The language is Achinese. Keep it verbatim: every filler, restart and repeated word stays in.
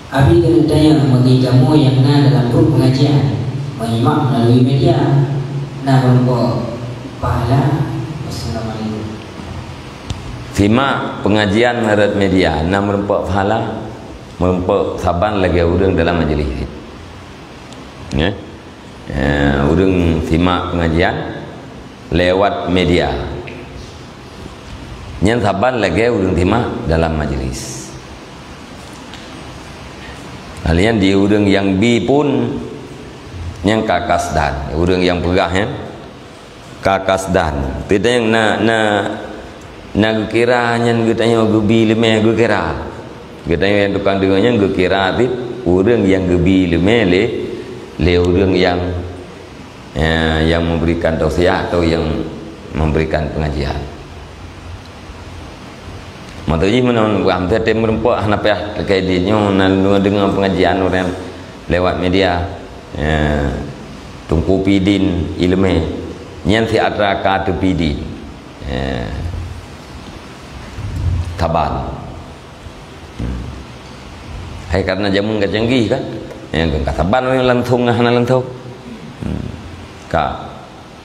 Abi keuneuk tanyong bagi kamoe nyang na dalam grup pengajian, menyimak melalui media, na meurumpok pahala? Wassalamualaikum. Simak pengajian melalui media, na meurumpok pahala, meurumpok saban lagée ureuëng dalam majlis. Ya. Eh, ureuëng simak pengajian lewat media. Nyan saban lagée ureuëng simak dalam majlis. Hal nyan di ureuëng nyang bi pun nyang ka kasdan, ureuëng nyang peugah nyan ka kasdan. Teudeung na, na, na geukira nyan geutanyoe geubi leumé geukira. Geutanyoe nyang tukang deungoe nyan geukira cit ureuëng nyang geubi leumé lé, lé ureuëng nyang ya, yang memberikan tausiah atau yang memberikan pengajian. Maka jih meunan, bah, meusti tem meureumpok hana payah lakée di nyoe, na deungoe pengajian ureuëng lewat media. Ya, Teungku Pidin Ileumé. Nyan si atra ka teupi di. Ya. Saban. Hmm. Hai karena jameun ka canggih kan? Ya, ka saban ureuëng langsung hana langsung. Hmm. Ka.